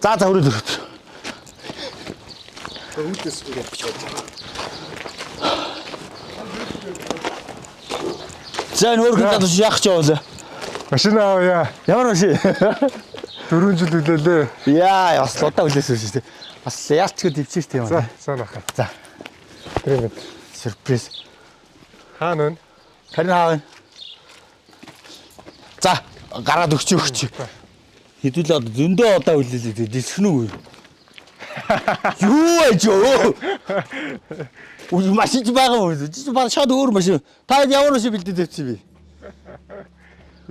За за өрөө өрөө. Үүдээс үрээ бичээд. За энэ өөрхөн залуу яах ч яваа лээ. Машин авъя. Ямар машин? 4 жил үлээлээ. Яа, бас л удаа хүлээсэн шүү дээ. Бас яалчгүй дэвчээ шүү дээ юм. За, сайн баха. За. Тэр мэд. Сюрприз. Хаана вэ? Харин хаав. За, гараад өгч өгч. Хэдүүлээ одоо зөндөө удаа хүлээлээ дисгэнэ үү? Юу байж юу? Үгүй машин ч байгаа юм. Чи баг шууд өөр машин. Та ямар машин бэлдээд тавьчихсан бэ?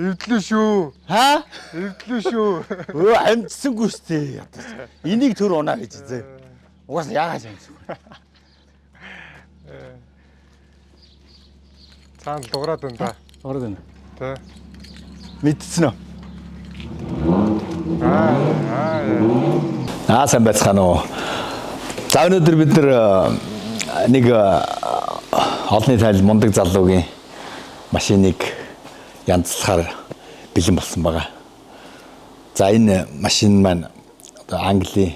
Эвдлээ шүү. Ха? Эвдлээ шүү. Өө амжсангүй шүү дээ. Энийг төр унаа гэж зэ. Угаасаа яагаад амжсангүй. Цаана дуграад байна да. Ороод байна. Тэ. Мэдсэн үү? Аа, аа. Аа сайн байцгаана уу. За өнөөдөр бид нар нэг олонний тайл мундаг залуугийн машиныг янзлахаар бэлэн болсон байгаа. За энэ машин маань одоо Английн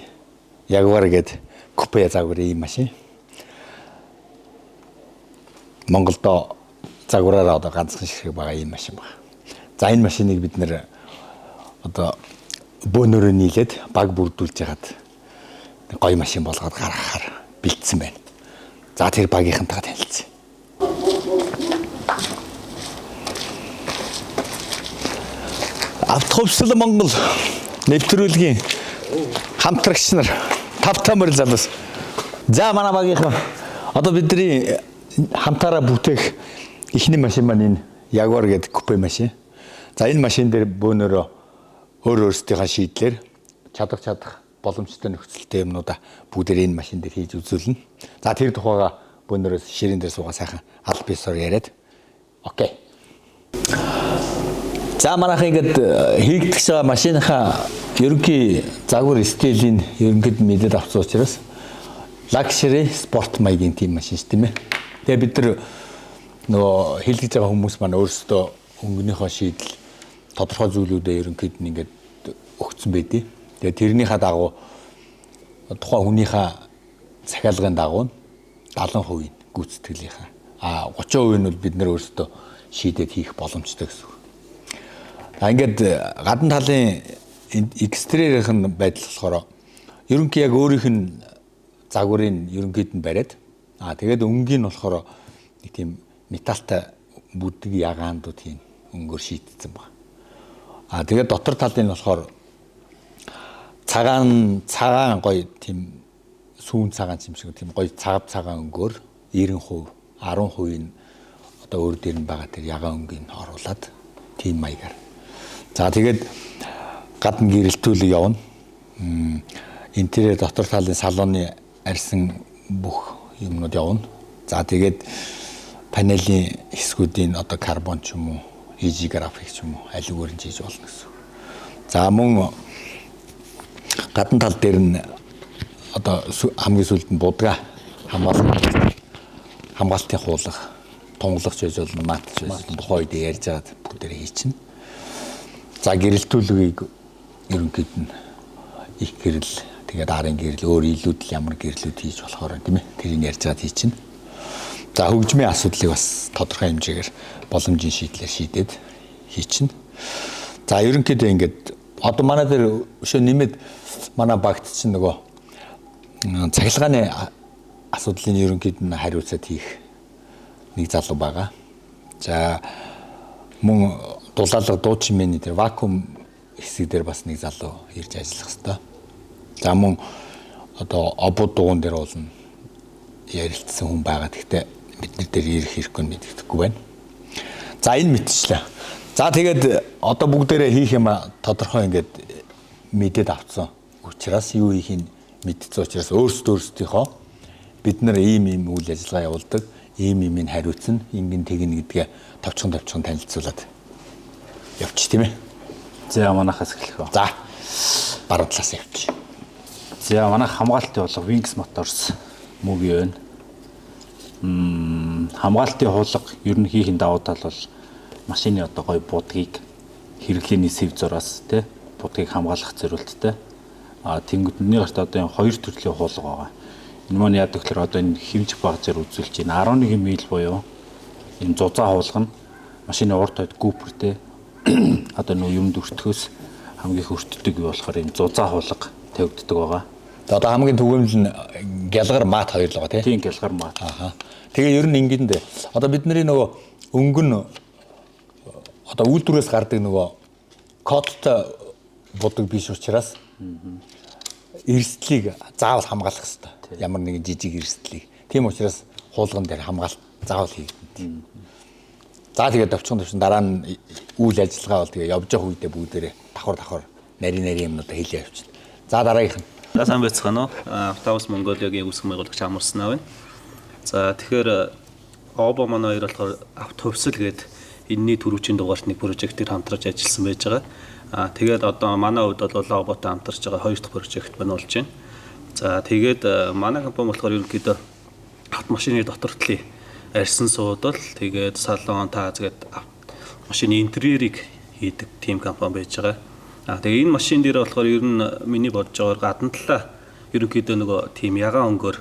Jaguar гэдэг купе загварын ийм машин. Монголдо загвараараа одоо ганцхан ширхэг байгаа ийм машин байна. За энэ машиныг бид нэр одоо бөөнөрөө нийлээд баг бүрдүүлж хагаад гоё машин болгоод гаргахаар бэлдсэн байна. За тэр багийнхантайгаа танилцъя. Автоховсл Монгол нэвтрүүлгийн хамтрагч нар тав та морил залуус. За манай багийнхан одоо бидний хамтаараа бүтээх эхний машин маань энэ Jaguar гэдэг купе машин. За энэ машин дээр бөөнөрөө өөр өөрсдийнхээ шийдлэр чадах чадах боломжтой нөхцөлтэй юмнуудаа бүгдээр энэ машин дээр хийж үзүүлнэ. За тэр тухайга бөөнөрөөс ширээн дээр суугаа сайхан аль бисоор яриад. Окей. За манайх ингээд хийгдэх байгаа машиныхаа ерөнхий загвар стилийн ерөнхийд мэдээд авсан учраас luxury sport маягийн тийм машин шүү тийм ээ. Тэгээ бид нар нөгөө хийлгэж байгаа хүмүүс маань өөрсдөө өнгөнийхөө шийдэл тодорхой зүйлүүдээ ерөнхийд нь ингээд өгцөн байдیں۔ Тэгээ тэрнийхээ дагуу тухайн хүнийхээ захиалгын дагуу 70% нь гүйцэтгэлийнхаа а 30% нь бол бид нар өөрсдөө шийдээд хийх боломжтой гэсэн үг. А ингээд гадна талын экстерьерийнх нь байдал болохоор ерөнхий яг өөрийнх нь загварын ерөнхийд нь бариад а тэгээд өнгийн нь болохоор нэг тийм металтай бүдэг ягаандууд тийм өнгөөр шийдсэн байна. А тэгээд дотор талын нь болохоор цагаан цагаан гоё тийм сүүн цагаан юм шиг тийм гоё цагав цагаан өнгөөр 90%, 10% нь одоо өөр дээр нь байгаа тэр ягаан өнгийг оруулаад тийм маягаар. За тэгээд гадна гэрэлтүүлэг явна. Интерьер дотор талын салоны арьсан бүх юмнууд явна. За тэгээд панелийн хэсгүүдийн одоо карбон ч юм уу, EG график ч юм уу аль үүгээр нь хийж болно гэсэн. За мөн гадна тал дээр нь одоо хамгийн сүүлд нь будга хамгаалтын хуулах, тунгалагч байж болно, матч байж болно. Тухайн үед ярьж байгаад бүгдээрээ хийчихнэ. За гэрэлтүүлгийг ерөнхийд нь их гэрэл, тэгээд арын гэрэл, өөр илүүдэл ямар гэрлүүд хийж болохоор тийм ээ. Тэрийг ярьж байгаад хийчихнэ. За хөгжмийн асуудлыг бас тодорхой хэмжээгээр боломжийн шийдлээр шийдээд хийчихнэ. За ерөнхийдөө ингээд одоо манай дээр өшөө нэмээд манай багт чинь нөгөө цахилгааны асуудлын ерөнхийд нь хариуцаад хийх нэг залуу байгаа. За мөн дулаалга дуу чимээний тэр вакуум хэсэг дээр бас нэг залуу ирж ажиллах хэвээр. За мөн одоо обод дугуун дээр уулна ярилцсан хүн байгаа. Гэхдээ бид нар дээр ирэх хэрэггүй мэддэхгүй байна. За энэ мэтчлээ. За тэгээд одоо бүгдээрээ хийх юм тодорхой ингээд мэдээд авцсан учраас юу хийхийг мэдсэн учраас өөрсдийнхөө бид нар ийм ийм үйл ажиллагаа явуулдаг, ийм иймийг хариуцна, ингэн тэгнэ гэдгээ товчхон танилцуулаад явчих тийм ээ. За манайхаас эхлэх үү. За баруун талаас явчих. За манайх хамгаалтын хуулга Wings Motors мөгийн байна. Хамгаалтын хуулга ер нь хийхин давуу тал бол машины одоо гоё будгийг хэрэглээний сэв зураас тий будгийг хамгаалах зорилттой. А тэнгууд миний гарт одоо энэ хоёр төрлийн хуулга байгаа. Энэ маань яадаг гэхээр одоо энэ хэмжих багцаар үзүүлж байна. 11 мил буюу энэ зузаан хуулга нь машины урд хойд гүүпертэй одоо нөө юмд өртөхөөс хамгийн их өртдөг юу болохоор энэ зузаан хуулга тавигддаг байгаа. Одоо хамгийн түгээмэл нь гялгар мат хоёр л байгаа тий. Тийм, гялгар мат. Аха. Тэгээ ер нь ингэндэ. Одоо бидний нөгөө өнгө нь одоо үйлдвэрээс гардаг нөгөө кодтой будаг биш учраас эрсдлийг заавал хамгаалах хэрэгтэй. Ямар нэгэн жижиг эрсдлийг. Тийм учраас хуулган дээр хамгаалалт заавал хийгдэнэ. За тэгээд товчхон төвшин дараа нь үйл ажиллагаа бол тэгээ явж явах үедээ бүгдээрээ давхар давхар нарийн нарийн юмнуудаа хэлээ явчихна. За дараагийнх нь. За сайн байцгаана уу. Автоус Монголиагийн үүсгэн байгуулагч Амарснаа байна. За тэгэхээр Обо манай хоёр болохоор авто хувьсэл гээд энэний түрүүчийн дугаарт нэг прожектээр хамтарч ажилласан байж байгаа. Тэгээд одоо манай хувьд бол Оботой хамтарч байгаа хоёр дахь прожект маань болж байна. За тэгээд манай компани болохоор ерөнхийдөө автомашины дотор талын арьсан суудал, тэгээд салон, тааз гээд машины интерьерийг хийдэг тийм компани байж байгаа. Тэгээ энэ машин дээр болохоор ер нь миний бодож байгаагаар гадна талаа ерөнхийдөө нөгөө тийм ягаан өнгөөр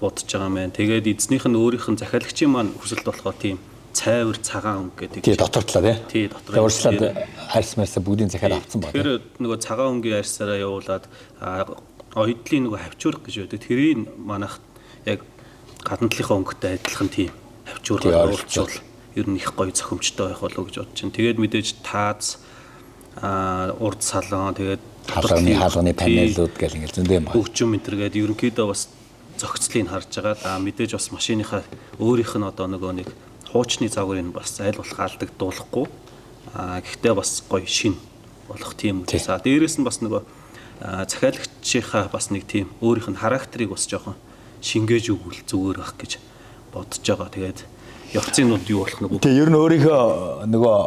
будаж байгаа юм байна. Тэгээд эзнийх нь өөрийнх нь захиалагчийн маань хүсэлт болохоор тийм цайвар цагаан өнгө гэдэг. Тий, дотор талаа тий. Тий, дотор. Тэгээд урьдчилаад арьс марсаа бүгдийн захиад авцсан байна. Тэгэхээр нөгөө цагаан өнгийн арьсаараа явуулаад оёдлын нөгөө хавчуурга гэж байдаг. Тэрийг манайх яг гадна талынхаа өнгөтэй адилхан тийм хавчуурга оруулчвал ер нь их гоё зохимжтой байх болов уу гэж бодож байна. Тэгээд мэдээж тааз урд салон тэгээд хаалганы панелууд гэл ингээл зөндөө юм байна. Хөгжим энэ төр гээд ерөнхийдөө бас зохицлыг харж байгаа. Мэдээж бас машиныхаа өөрийнх нь одоо нөгөө нэг хуучны загварыг бас аль болох алдагдуулахгүй. Гэхдээ бас гоё шин болох тийм үү. За дээрээс нь бас нөгөө захиалагчийнхаа бас нэг тийм өөрийнх нь характерыг бас жоохон шингээж өгвөл зүгээр байх гэж бодож байгаа. Тэгээд явцын дунд юу болох нөгөө. Тэгээ ер нь өөрийнхөө нөгөө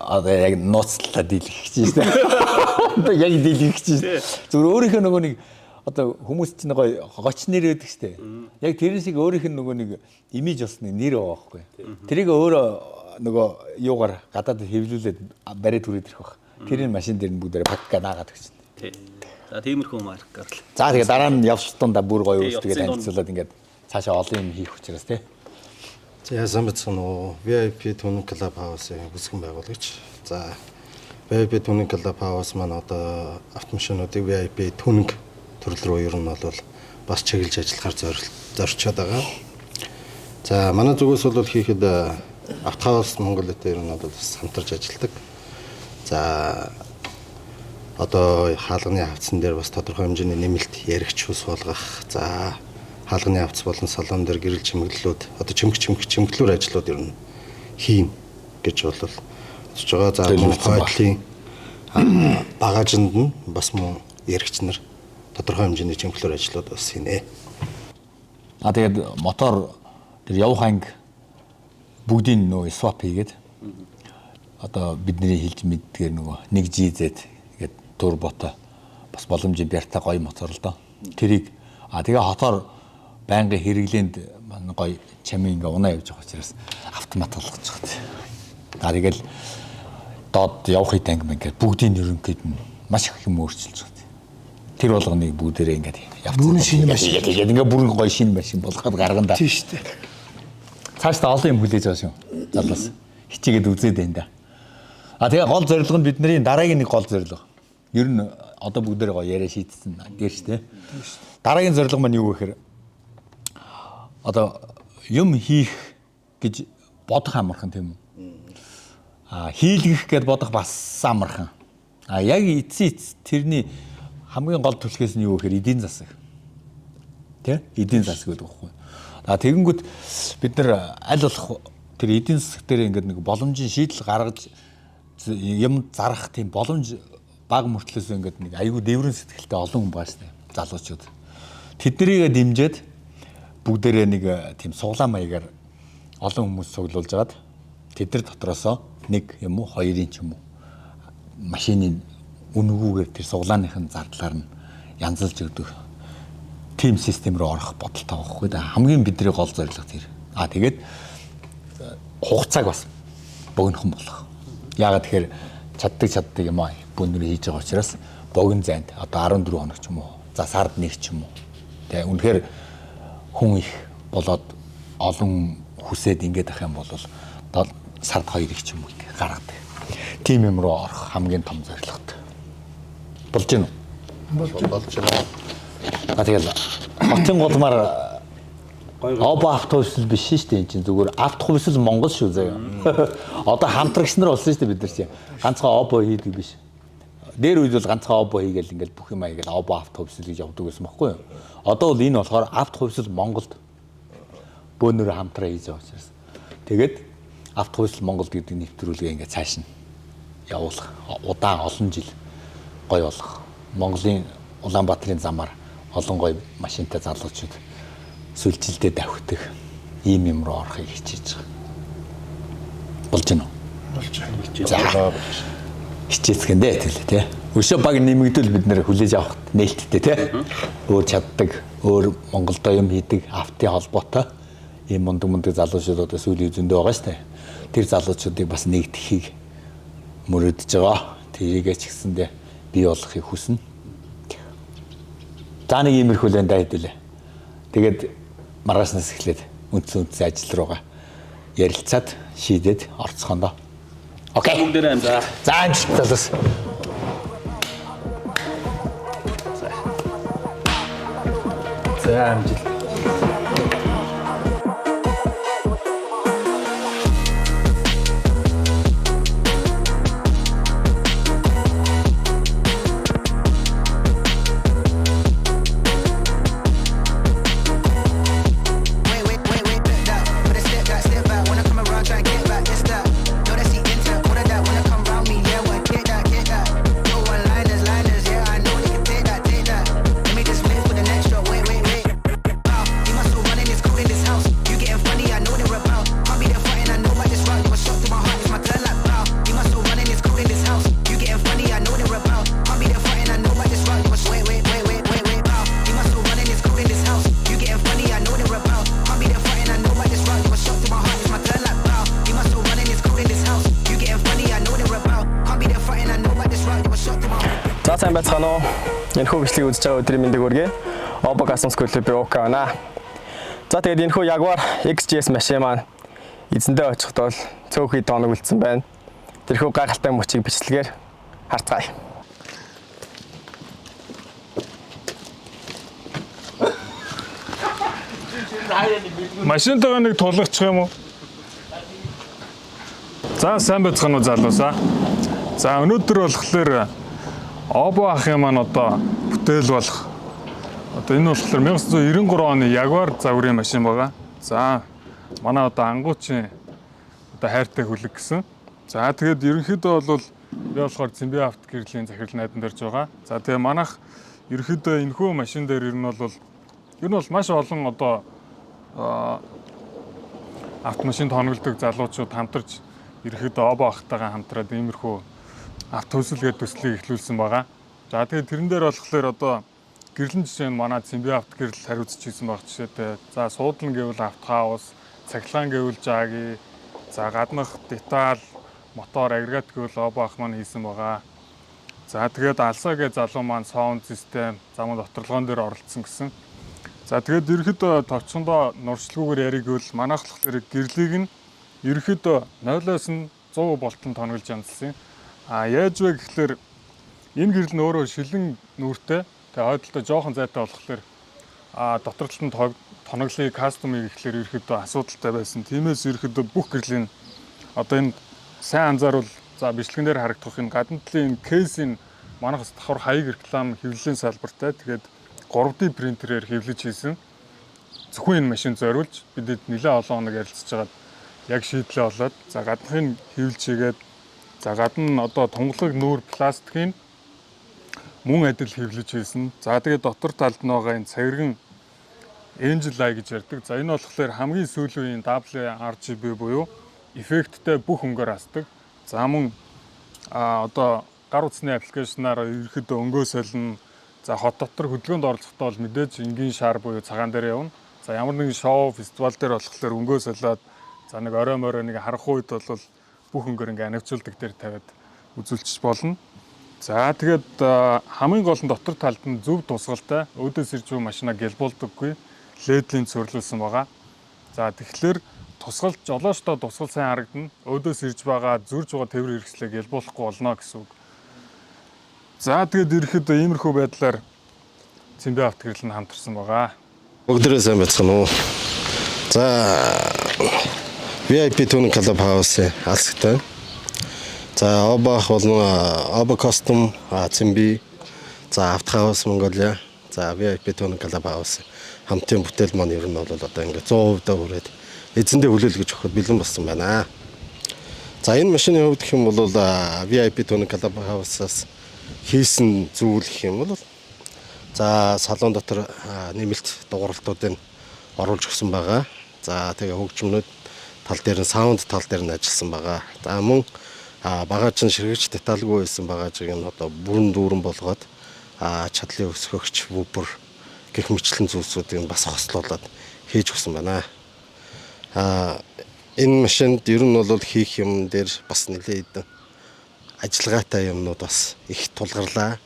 одоо яг нууцлалаа дийлэх гэж байна шүү дээ. Одоо яг дийлэх гэж байна. Зүгээр өөрийнхөө нөгөө нэг одоо хүмүүс чинь гоё гоч нэр өгдөг шүү дээ. Яг тэрэн шиг өөрийнх нь нөгөө нэг имиж болсон нэр байгаа байхгүй. Тэрийг өөрөө нөгөө юугаар гадаад хэвлүүлээд бариад түрээд ирэх байх. Тэрийг машин дээр нь бүгдээрээ пакка наагаад өгч. Тий. За тиймэрхүү маркаар л. За тэгээ дараа нь явц тундаа бүр гоё үүсдэгээ танилцуулаад ингээд цаашаа олон юм хийх учраас тий. За сайн байцгаана уу. VIP Tuning Club House-ийн үүсгэн байгуулагч. За VIP Tuning Club House маань одоо автомашинуудыг VIP Tuning төрөл рүү ер нь бол бас чиглэж ажиллахаар зорчоод байгаа. За манай зүгээс бол хийхэд Автоhaus Mongolia-тэй ер нь бол бас хамтарч ажилладаг. За одоо хаалганы хавцсан дээр бас тодорхой хэмжээний нэмэлт яригч ус болгох. За хаалганы хавц болон салон дээр гэрэл чимэглэлүүд одоо чимэглэлүүр ажлууд ер нь хийн гэж бол бодож байгаа. За мөн хойдлын багажинд нь бас мөн яригч нар тодорхой хэмжээний чимэглэлүүр ажлууд бас хийнэ. А тэгээд мотор тэр явах анги бүгдийн нөгөө swap хийгээд одоо бидний хэлж мэддгээр нөгөө 1GZ гээд турботой бас боломжийн бярта гоё мотор л доо. Тэрийг тэгээ хотоор байнгын хэрэглээнд гоё чамин ингээ унаа явж байгаа учраас автомат болгож байгаа. За тэгэл доод явах хэд анги мэн гээд бүгдийн ерөнхийд нь маш их юм өөрчилж байгаа. Тэр болгоныг бүгдээрээ ингээд явцсан. Бүрэн шинэ машин. Тэгээд ингээ бүрэн гоё шинэ машин болгоход гаргана да. Тийм шүү дээ. Цаашдаа олон юм хүлээж байгаа шүү. Залуус хичээгээд үзээд байна да. А тэгээ гол зорилго нь бидний дараагийн нэг гол зорилго. Ер нь одоо бүгдээрээ гоё яриа шийдсэн дээр шүү дээ. Дараагийн зорилго маань юу гэхээр одоо юм хийх гэж бодох амархан тийм үү? А хийлгэх гэж бодох бас амархан. А яг эцсийн эц тэрний хамгийн гол түлхээс нь юу гэхээр эдийн засаг. Тэ? Эдийн засаг гэдэг байхгүй. А тэгэнгүүт бид нар аль болох тэр эдийн засаг дээр ингээд нэг боломжийн шийдэл гаргаж юм зарах тийм боломж баг мөртлөөс ингээд нэг аюу дээврэн сэтгэлтэй олон хүн байгаа шүү дээ. Залуучууд. Тэднийгээ дэмжиж бүгдээрээ нэг тийм суглаа маягаар олон хүмүүс цуглуулж агаад тэд нар дотроосоо нэг юм уу хоёрын ч юм уу машины үнэгүйгээр тэр суглааныхын зардлаар нь янзалж өгдөг тим систем рүү орох бодолтой байхгүй да. Хамгийн бидний гол зорилго тэр. А тэгээд хугацааг бас богинохон болгох. Яагаад тэгэхээр чаддаг юм аа бүүнөр хийж байгаа учраас Богино зайд одоо 14 хоног ч юм уу. За сард нэг ч юм уу. Тэ үнэхээр хүн их болоод олон хүсээд ингээд ах юм бол сард 2 их ч юм уу гаргадаг. Тим юм руу орох хамгийн том зорилготой. Болж гин үү? Болж байна. А тэгэл хотын гудмаар Обо авто хувьсэл биш шүү дээ, энэ чинь зүгээр авто хувьсэл Монгол шүү заяа. Одоо хамтрагч нар болсон шүү дээ бид нар чинь. Ганцхан обо хийдэг биш. Дээр үед бол ганцхан обо хийгээл ингээл бүх юм хийгээл обо авто хувьсэл гэж явдаг байсан байхгүй юу? Одоо бол энэ болохоор авто хувьсэл Монголд бөөнөрөө хамтраа хийж байгаа учраас. Тэгээд авто хувьсэл Монголд гэдэг нэвтрүүлгээ ингээд цааш нь явуулах. Удаан олон жил гоё болох. Монголын Улаанбаатарын замаар олон гоё машинтай залуучууд сүлжилдээ давхдаг ийм юм руу орохыг хичээж байгаа. Болж гэнэ үү? Болж байна. За. Хичээцгэн дээ тэгэл тий. Өшөө баг нэмэгдвэл бид нэр хүлээж авах нээлттэй тий. Өөр чаддаг, өөр Монголдо юм хийдэг, автын холбоотой ийм мундаг мундаг залуучууд одоо сүүлийн зөндөө байгаа шүү дээ. Тэр залуучуудыг бас нэгтгэхийг мөрөдөж байгаа. Тэрийгээ ч гэсэндээ бий болохыг хүснэ. За нэг иймэрхүү л энэ хэдүүлээ. Тэгээд маргаашнаас эхлээд үндсэн үндсэн ажил руугаа ярилцаад шийдээд орцгондоо. Окей. Бүгдээрээ амжилт. За амжилт залуус. За амжилт. Wait, wait, wait, wait, back that. Put a step back, step back. When I come around, try and get back. It's that. Know that's the intent. All of that when I come round me, yeah, one kick that, kick that. No one liners, liners, yeah, I know they can take that, take that. Let me just wait for the next drop. Wait, wait, wait. Bow. You must still running this cool in this house. You getting funny, I know they're about. Can't be there fighting, I know about this route. You a shot to my heart, it's my turn like bow. You must still running this cool in this house. You getting funny, I know they're about. Can't be there fighting, I know about this route. You must wait, wait, wait, wait, wait, wait, bow. You must still running this cool in this house. You getting funny, I know they're about. Can't be there fighting, I know about this route. You a shot to my heart, it's my turn like bow. You must still running this cool in this house. You getting funny, I know they're about. Can't be there fighting, I know about this route. You a shot to my heart. За сайн байцгаана уу? Энэхүү бичлэгийг үзэж байгаа өдрийн мэндийг хүргэе. Обо Custom School-ийн ОК байна. За тэгээд энэхүү Jaguar XGS машин маань эзэндээ очиход бол цөөхий тоног үлдсэн байна. Тэрхүү гайхалтай мөчийг бичлэгээр харцгаая. Машинтайгаа нэг тулгачих юм уу? За сайн байцгаана уу залуусаа. За өнөөдөр болохоор Обо ахын маань одоо бүтээл болох. Одоо энэ болохоор 1993 оны Jaguar загварын машин байгаа. За манай одоо ангуучийн одоо хайртай хүлэг гэсэн. За тэгээд ерөнхийдөө бол би болохоор Цэмбэ авто гэрлийн захирал найдан дэрж байгаа. За тэгээ манайх ерөнхийдөө энэхүү машин дээр ер нь бол ер нь бол маш олон одоо автомашин тоноглодог залуучууд хамтарч ерөөхдөө обо ахтайгаа хамтраад иймэрхүү авто хөлсөл гэдэг төслийг эхлүүлсэн байгаа. За тэгээд тэрэн дээр болохоор одоо гэрлэн жишээ нь манай Цэмбэ авто гэрэл хариуцж хийсэн баг жишээтэй. За суудлан гэвэл авто хаус, цахилгаан гэвэл жаги, за гаднах деталь, мотор, агрегат гэвэл обо ах маань хийсэн байгаа. За тэгээд алсаа гэ залуу маань саунд систем, за мөн доторлогоон дээр оролцсон гэсэн. За тэгээд ерөөхдөө товчхондоо нуршилгүйгээр яриг гэвэл манайх болохоор гэрлийг нь ерөөхдөө 0-оос нь 100 болтон тоноглож янзлсан. А яаж вэ гэхлээр энэ гэрэл нь өөрөө шилэн нүүртэй. Тэгээ ойдолтой жоохон зайтай болохоор а дотор талд нь тоноглыг кастом хийхлээр ерөөхдөө асуудалтай байсан. Тиймээс ерөөхдөө бүх гэрлийн одоо энэ сайн анзаарвал за бичлэгэн дээр харагдах энэ гадна талын энэ кейсийн манайх бас давхар хаяг реклам хэвлэлийн салбартай. Тэгээд 3D принтерээр хэвлэж хийсэн. Зөвхөн энэ машин зориулж бидэд нэлээд олон хоног ярилцж байгаад яг шийдлээ болоод за гаднахын хэвлж хийгээд за гадна нь одоо тунгалаг нүүр пластикийн мөн адил хэвлэж хийсэн. За тэгээд дотор талд нь байгаа энэ цагирган Angel Eye гэж ярьдаг. За энэ болохоор хамгийн сүүлийн үеийн WRGB буюу эффекттэй бүх өнгөөр асдаг. За мөн а одоо гар утасны аппликейшнаар ерөөхдөө өнгөө солино. За хот дотор хөдөлгөөнд оролцохдоо бол мэдээж энгийн шар буюу цагаан дээр явна. За ямар нэгэн шоу, фестивал дээр болохоор өнгөө солиод за нэг орой морой нэг харах үед бол бүх өнгөөр ингээ анивчулдаг дээр тавиад үзүүлчих болно. За тэгээд хамгийн гол нь дотор талд нь зөв тусгалтай өөдөөс ирж буй машина гялбуулдаггүй LED-ийн цуурлуулсан байгаа. За тэгэхээр тусгал жолоочтой тусгал сайн харагдана. Өөдөөс ирж байгаа зөрж байгаа тээврийн хэрэгслээ гялбуулахгүй болно гэсэн үг. За тэгээд ирэхэд иймэрхүү байдлаар Цэмбэ авто гэрэл нь хамтарсан байгаа. Бүгдээрээ сайн байцгаана уу. За VIP Tuning Club House алсагтай. За Обах болон Оба Custom Цэмби, за Авто House Mongolia, за VIP Tuning Club House хамтын бүтээл маань ер нь бол одоо ингээд 100% даа хүрээд эзэндээ хүлээлгэж өгөхөд бэлэн болсон байна. За энэ машины хувьд гэх юм бол VIP Tuning Club House-аас хийсэн зүйл гэх юм бол за салон дотор нэмэлт дугуйралтуудыг оруулж өгсөн байгаа. За тэгээ хөгжмөнүүд тал дээр нь sound тал дээр нь ажилласан байгаа. За мөн багаж нь ширхэгч детальгүй байсан багажийг нь одоо бүрэн дүүрэн болгоод чадлын өсгөгч woofer гэх мэтчлэн зүйлсүүдийг нь бас хослуулад хийж өгсөн байна. Энэ машинд ер нь бол хийх юм дээр бас нэлээд хэдэн ажиллагаатай юмнууд бас их тулгарлаа.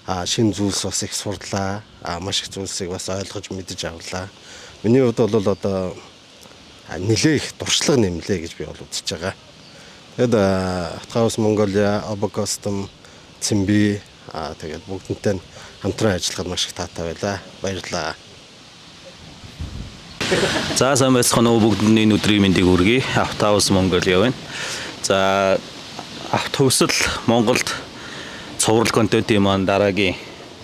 Шинэ зүйлс бас их сурлаа. Маш их зүйлсийг бас ойлгож мэдэж авлаа. Миний хувьд бол одоо нэлээ их туршлага нэмлээ гэж би бол үзэж байгаа. Тэгээд Автоhaus Mongolia, Obo Custom, Цэмби тэгээд бүгдэнтэй хамтран ажиллахад маш их таатай байлаа. Баярлалаа. За сайн байцгаана уу, бүгдэнд энэ өдрийн мэндийг хүргэе. Автоhaus Mongolia байна. За автохөвсөл Монголд цуврал контентын маань дараагийн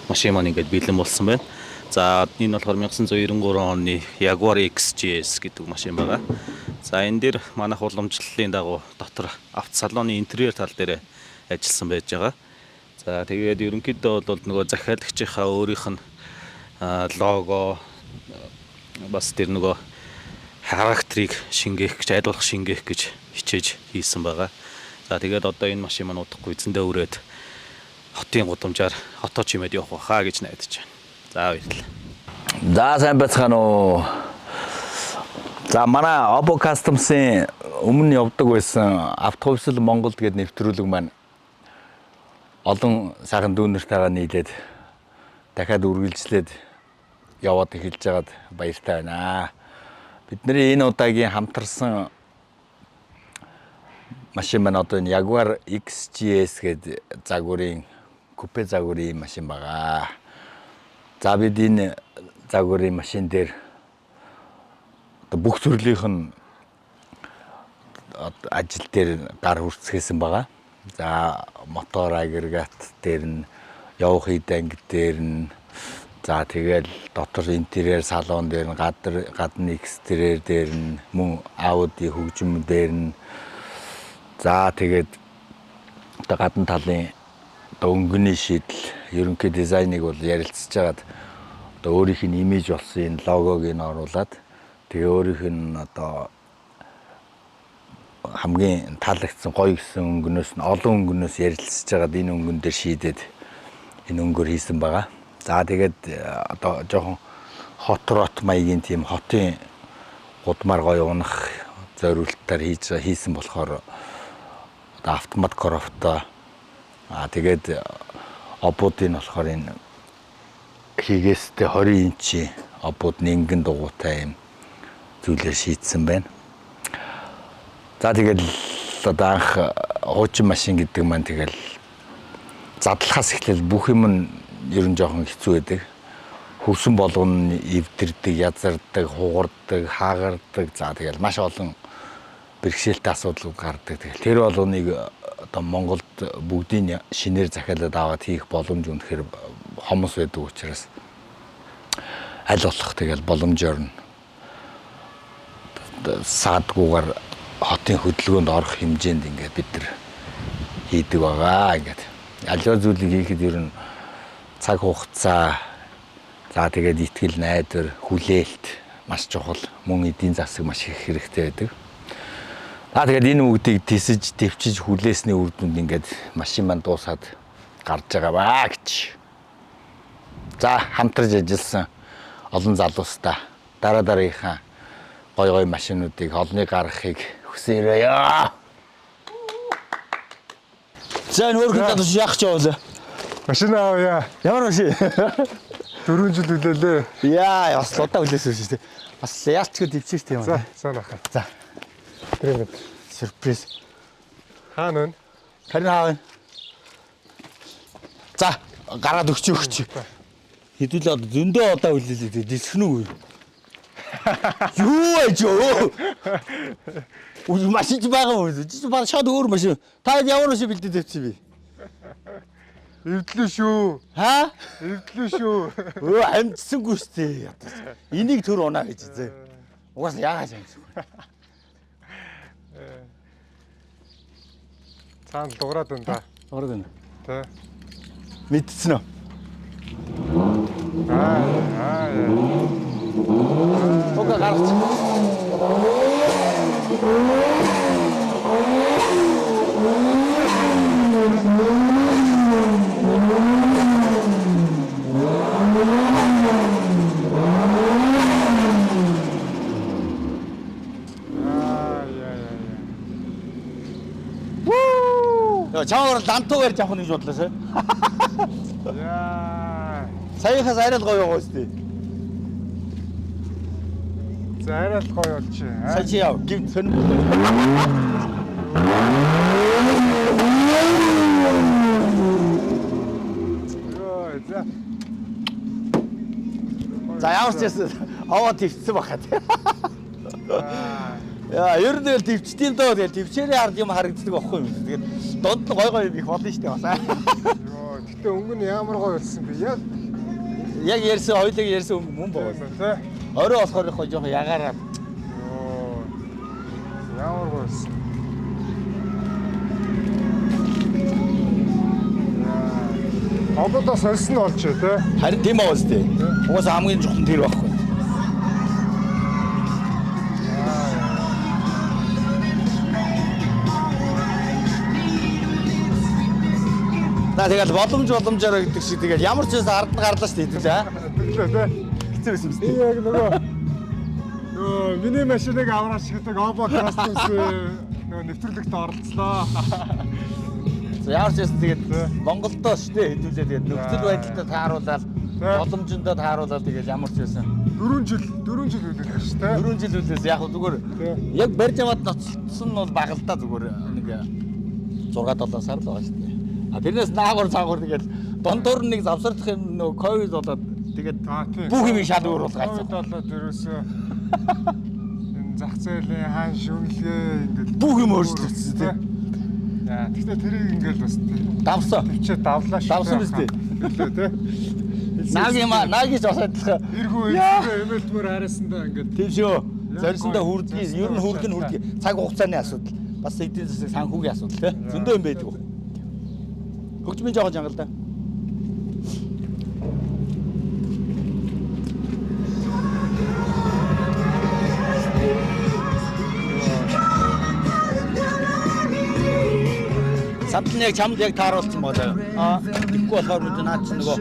машин маань ингээд бэлэн болсон байна. За энэ болохоор 1993 оны Jaguar XJS гэдэг машин байгаа. За энэ дээр манайх уламжлалын дагуу дотор автосалоны интерьер тал дээр ажилласан байж байгаа. За тэгээд ерөнхийдөө бол нөгөө захиалагчийнхаа өөрийнх нь лого бас тэр нөгөө характерыг шингээх гэж, аль болох шингээх гэж хичээж хийсэн байгаа. За тэгээд одоо энэ машин маань удахгүй эзэндээ өрөөд хотын гудамжаар хотоо чимээд явах байхаа гэж найдаж байна. За баярлалаа. За сайн байцгаана уу. За манай Obo Customs-ын өмнө явдаг байсан Автохөвсөл Монголд гэдэг нэвтрүүлэг маань олон сайхан дүүнэртэйгээ нийлээд дахиад үргэлжлээд яваад эхэлж байгаад баяртай байна. Бидний энэ удаагийн хамтарсан машин маань одоо энэ Jaguar XJS гэдэг загварын купе загварын машин байгаа. За бид энэ загварын машин дээр одоо бүх төрлийнх нь ажил дээр гар хүртсгээсэн байгаа. За мотор агрегат дээр нь, явах ид анги дээр нь, за тэгэл дотор интерьер салон дээр нь, гадна экстерьер дээр нь, мөн Audi хөгжим дээр нь, за тэгээд одоо гадна талын одоо өнгөний шийдэл, ерөнхий дизайныг бол ярилцж байгаад одоо өөрийнх нь имиж болсон энэ логог нь оруулаад тэгээ өөрийнх нь одоо хамгийн таалагдсан гоё гэсэн өнгөнөөс нь олон өнгөнөөс ярилцж байгаад энэ өнгөн дээр шийдээд энэ өнгөөр хийсэн байгаа. За тэгээд одоо жоохон хот рот маягийн тийм хотын гудмаар гоё унах зориултаар хийсэн болохоор одоо автомат коробтой. Тэгээд обуудын болохоор энэ хийгээстэй 20 инчийн обууд нэнгэн дугуйтай юм зүйлээр шийдсэн байна. За тэгэл одоо анх хуучин машин гэдэг маань тэгэл задлахаас эхлээл бүх юм нь ер нь жоохон хэцүү байдаг. Хөрсөн болгоно эвдэрдэг, язардаг, хугардаг, хаагардаг. За тэгэл маш олон бэрхшээлтэй асуудлууд гардаг. Тэгэл тэр болгоныг одоо Монголд бүгдийг шинээр захиалаад аваад хийх боломж үнэхээр хомос байдаг учраас аль болох тэгэл боломжоор нь саадгүйгээр хотын хөдөлгөөнд орох хэмжээнд ингээд бид нар хийдэг байгаа. Ингээд аливаа зүйлийг хийхэд ер нь цаг хугацаа, за тэгээд итгэл найдвар, хүлээлт маш чухал. Мөн эдийн засаг маш их хэрэгтэй байдаг. За тэгээд энэ бүгдийг тисэж, төвчиж хүлээсний үр дүнд ингээд машин маань дуусаад гарч байгаа баа гэж. За хамтарч ажилласан олон залуустаа дараа дараагийнхаа гой гой машинуудыг олныг гаргахыг хүсээрэй. За энэ өөрхөн залуус яах ч явуулаа. Машин авъя. Ямар машин? 4 жил үлээлээ. Яа, бас л удаа хүлээсэн шүү дээ. Бас яалчгүй төвчээртэй юм. За, сайн баха. За. Тэр юм. Сюрприз. Хаана вэ? Харин хаав. За, гараад өгч өгч. Хэдүүлээ одоо зөндөө удаа хүлээлээ. Дисхэн үү? Юу байж өө? Үгүй машин ч байгаа юм. Чи баг шат өөр машин. Та ямар машин бэлдээд тавьчихсан бэ? Эвдлээ шүү. Ха? Эвдлээ шүү. Өө амжсангүй шүү дээ. Одоо энийг төр унаа гэж зэ. Угаасаа яагаад амжсангүй. Цаана дуграад байна да. Ороод байна. Тэ. Мэдсэн үү? Аа, аа. Уга гаргач. Аа, яа, яа, яа. Яа, чамаар лантуугаар явах нь гэж бодлоо сая. Яа. Саяхаас арай л гоё байгаа шүү дээ. За арай л гоё болчих. Сая чи яв, гимт сонир болоо. Йоо, за. За ямар ч байсан аваа твцсэн баха тий. Яа, ер нь тэгэл твчдийн доо тэгэл твчээрээ ард юм харагддаг байхгүй юм. Тэгээд дунд нь гой гой юм их болно шүү дээ бас. Йоо, гэтээ өнгө нь ямар гоё болсон бэ? Яг Яг ярьсан хоёлыг ярьсан өнгө мөн байгаа. тэ. Орой болохоор их жоохон ягаараа. Йоо. Ямар гоё болсон. Яа. Ободоо сольсон нь болж тэ. Харин тийм байгаа шүү дээ. Угаасаа хамгийн чухал нь тэр байхгүй. За тэгэл боломж боломжоор гэдэг шиг тэгэл ямар ч байсан ард нь гарлаа шүү дээ хэдүүлээ. Тэглээ тэ. Хэцүү байсан юм Би яг нөгөө нөгөө миний машиныг авраач гэдэг Обо Customs нөгөө нэвтрүүлэгт оролцлоо. За ямар ч байсан тэгээд Монголдоо шүү дээ хэдүүлээ тэгээд нөхцөл байдалтай тааруулаад боломжиндоо тааруулаад тэгээд ямар ч байсан 4 жил 4 жил үлээх шүү дээ. 4 жил үлээс яг хөө зүгээр яг барьж аваад ноцолдсон нь бол бага л да зүгээр нэг 6 7 сар л байгаа шүү дээ. А тэрнээс наагур цаагуур тэгээд дундуур нэг завсардах юм нөгөө ковид болоод тэгээд бүх юм шал өөр болгоцсон. Ковид болоод ерөөсөө энэ зах зээлийн хаан шүнлэгээ ингээд Бүх юм өөрчлөгдсөн тий. Яа, тэгтээ тэрийг ингээд бас Давсан. төвчөө давлаа шүү. Давсан биз дээ. Тэглээ тий. Нагийн наагич бас адилхан. Эргүү эргүү эмэлтмөр хараасандаа ингээд Тийм шүү. Зорьсондоо хүрдгийг ер нь хүрдэг нь хүрдэг. Цаг хугацааны асуудал. Бас эдийн засаг санхүүгийн асуудал тий. Зөндөө юм байдаг. Хөгжмийн жоохон чанга л да. Савд нь яг чамд яг тааруулсан болоо. Аа тэгэхгүй болохоор мэдээ наад чинь нөгөө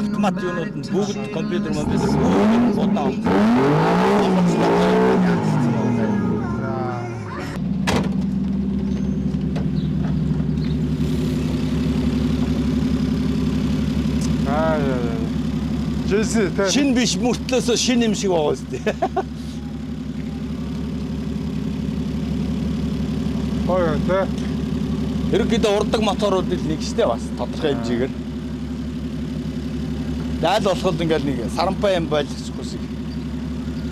автомат юунууд нь бүгд компьютер компьютер бүгд удаа Аа яа яа. Джесси тэ. Шин биш мөртлөөсөө шин юм шиг байгаа үстэй. Гоё тэ. Ерөнхийдөө урдаг моторууд л нэг штэ бас тодорхой хэмжээгээр. Даал болоход ингээл нэг сарампай юм байлгахгүй шиг.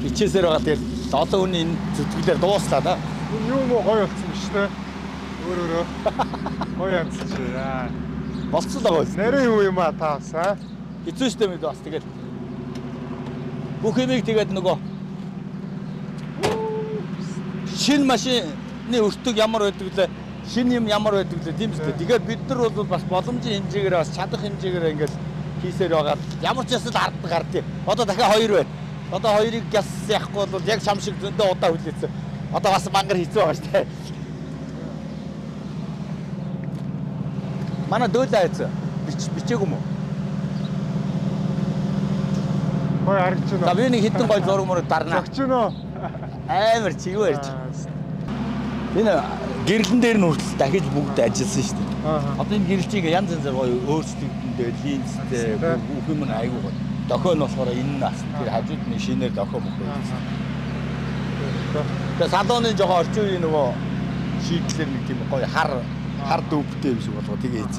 Хичээсээр байгаа тэгэл олон хүний энэ зүтгэлээр дууслаа да. Энэ юм уу гоё болсон биш тэ. Өөр өөрөө. Гоё янзч. Яа. Болцсон л байгаа үстэй. Нэрээ юу юм а та бас аа? Хэцүү штэ мэд бас тэгэл. Бүх юмыг тэгээд нөгөө шинэ машины өртөг ямар байдаг лээ шинэ юм ямар байдаг лээ тийм үстэй. Тэгэхээр бид нар бол бас боломжийн хэмжээгээр бас чадах хэмжээгээр ингээл хийсээр байгаа. Ямар ч ясал ард гардыг. Одоо дахиад хоёр байна. Одоо хоёрыг яс яахгүй бол яг чам шиг зөндөө удаа хүлээсэн. Одоо бас мангар хэцүү байгаа штэ. Манай дөөлөө айцсан. Бичээгүй юм уу? Гоё харагдаж За байна. би нэг хитэн гоё зураг мөрөг дарнаа. Зогч гинөө. Амар чи юу ярьж. Энэ гэрлэн дээр нь хүртэл дахиж бүгд ажилласан шүү дээ. Одоо энэ гэрэл чинь ингээ янз янзаар гоё өөрчлөгдөндөө линзтэй бүх юм нь айгүй гоё. Дохио нь болохоор энэ нь асна. Тэр хажууд нь шинээр дохио мөхөө. Тэгээ салооны жоохон орчин үеийн нөгөө шийдлэр нэг тийм гоё хар хар дүүбтэй юм шиг болгоо тэгээ хийц.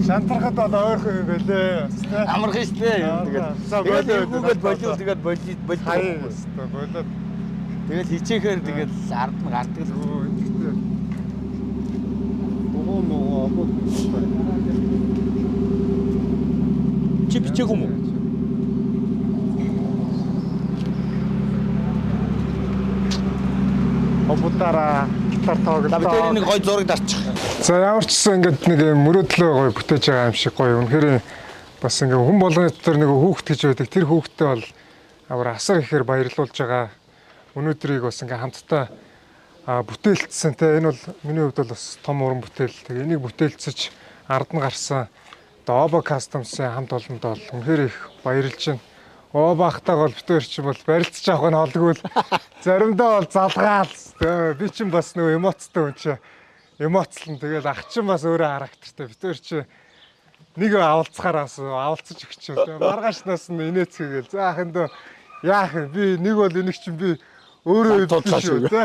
Шантархад бол ойрхон юм бэлээ. Бас тэ. Амархан шүү дээ. Ер нь тэгээд За, тэгээд болио, эргүүгээд болио. болиул тэгээд болиул Хаяа болиул. өстой болоод Тэгээд хичээхээр тэгээд ард нь гардаг л. өө ихтэй. Бугуу муу обод. Чи бичээгүй юм уу? Обудаараа гитар тоглолоо. За бид тэр нэг гой зураг дарчих. За ямар ч гэсэн ингээд нэг юм мөрөөдлөө гоё бүтээж байгаа юм шиг гоё. Үнэхээр бас ингээд хүн болгоны дотор нэг хүүхэд гэж байдаг. Тэр хүүхдтэй бол амар асар ихээр баярлуулж байгаа. Өнөөдрийг бас ингээд хамтдаа бүтээлцсэн те энэ бол миний хувьд бол бас том уран бүтээл. Тэгээ энийг бүтээлцэж ард нь гарсан одоо Obo Customs-ын хамт олонд бол үнэхээр их баярлж байна. Obo ахтайг бол битүүр чи бол барилцж авах нь холгүй л заримдаа бол залгаал. Тэ би чинь бас нөгөө эмоцтой хүн чи эмоцлон тэгэл ах чинь бас өөрөө характертай битүүр чи нэг авалцахаар бас авалцаж өгч юм. Тэгээ маргаашнаас нь инээцгээгээл. За ах эндөө яах юм би нэг бол энийг чинь би өөрөө Зантуудлаа өвдсөн шүү шүү. тэ.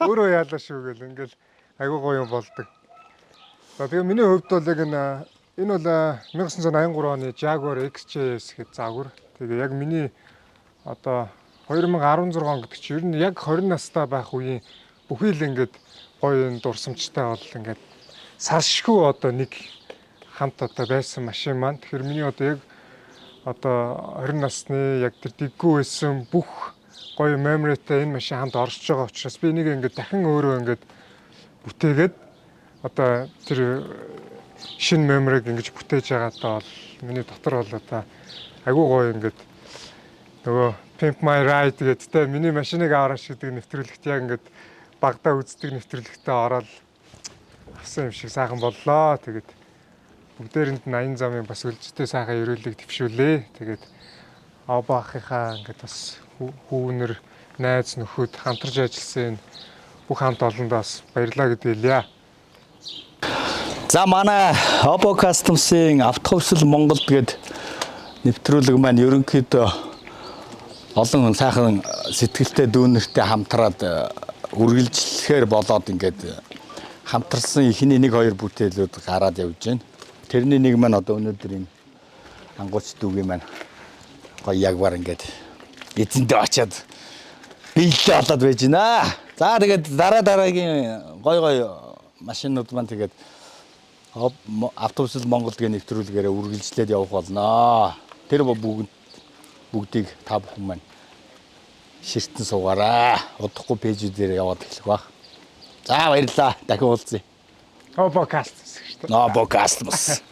Өөрөө яалаа шүү гэл ингээл айгуу гоё юм болдог. За тэгээ миний хувьд бол яг энэ энэ бол 1983 оны Jaguar XJS гэдэг загвар. Тэгээ яг миний одоо 2016 он гэдэг чинь ер нь яг 20 настай байх үеийн бүхий л ингээд гоё энэ дурсамжтай бол ингээд салшгүй одоо нэг хамт одоо байсан машин маань. Тэгэхээр миний одоо яг одоо 20 насны яг тэр дэггүй байсан бүх гоё memory-тай энэ машин хамт оршиж байгаа учраас би энийг ингээд дахин өөрөө ингээд бүтээгээд одоо тэр шинэ memory-г ингэж бүтээж байгаадаа бол миний дотор бол одоо айгүй гоё ингээд нөгөө Pimp My Ride гэдэг те миний машиныг аваач гэдэг нэвтрүүлэгт яг ингээд багадаа үздэг нэвтрүүлэгтээ ороод авсан юм шиг сайхан боллоо. Тэгээд бүгдээрэнд нь аян замын бас өлжтэй сайхан ерөөлийг дэвшүүлээ. Тэгээд Обо ахынхаа ингээд бас хүүнэр найз нөхөд хамтарч ажилласан энэ бүх хамт олондоо бас баярлалаа гэдэг хэлье. За манай Obo Customs-ийн автохөвсөл Монголд гээд нэвтрүүлэг маань ерөнхийдөө олон хүн сайхан сэтгэлтэй дүүнертэй хамтраад үргэлжлэхээр болоод ингээд хамтарсан эхний нэг хоёр бүтээлүүд гараад явж байна. Тэрний нэг маань одоо өнөөдөр энэ ангууч дүүгийн маань гоё ягвар ингээд эзэндээ очиад биелэлээ олоод байж байна. За тэгээд дараа дараагийн гоё гоё машинууд маань тэгээд автобусл Монголд гэх нэвтрүүлгээрээ үргэлжлээд явах болно. Тэр бүгд бүгдийг та бүхэн маань ширтэн суугаараа. Удахгүй пэйжүүдээр яваад эхлэх байх. За баярлалаа. Дахин уулзъя. Obo Customs гэж шүү дээ. Obo Customs.